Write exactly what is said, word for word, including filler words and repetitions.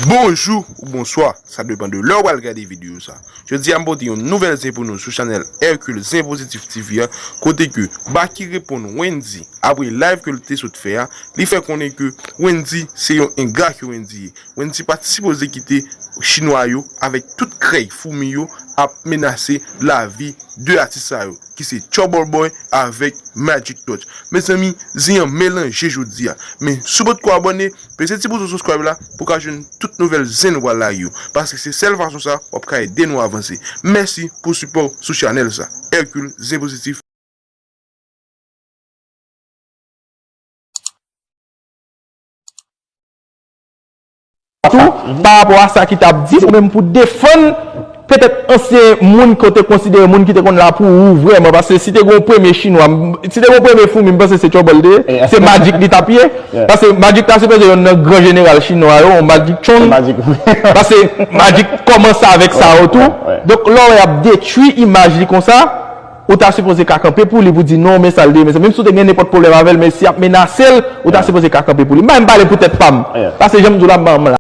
Bonjou ou bonswa, sa depann de lè w pral gade videyo sa. Jodi a m pote yon nouvèl zen pou nou sou chanèl Hercule Zen Pozitif T V a, kote ke Baky reponn Wendyy apre live ke l te sot fè a, li fè konnen ke Wendyy se yon engra ke Wendyy ye. Wendyy pa t sipoze kite chinwa yo avèk tout krèy foumi yo ap menase lavi de atis sa yo, ki se Trouble Boy avèk Magic Touch. Mezanmi, zen an melanje jodi a. Men si w potko abòne, peze ti bouton subscribe la pou w ka jwenn tout nouvèl zen nou pral lage yo. Paske se sèl fason sa w ap ka ede nou avanse. Mèsi pou sipò w sou chanèl sa. Hercule Zen Pozitif. Tou, pa rapò a sa ki t ap di, ou menm pou defann petèt ansyen moun ke w te konsidere moun ki te konn la pou ou vrèman, paske si te gen yon premye chinwa, si te gen yon premye foumi, m panse se Trouble te ye, se Magic li t ap ye, paske Magic ta sipoze yonn nan gran jeneral chinwa yo, yon Magic Chong, paske Magic kòmanse avèk sa yo tou, donk lè w wè y ap detwi imaj li konsa, ou ta sipoze ka kanpe pou li pou di non, men sa l de, men sa, menm si w te gen nenpòt pwoblèm avè l, men si y ap menase l, ou ta sipoze ka kanpe pou li. M pa menm pale pou tèt pa m. Paske jan m di w la, m pa menm la.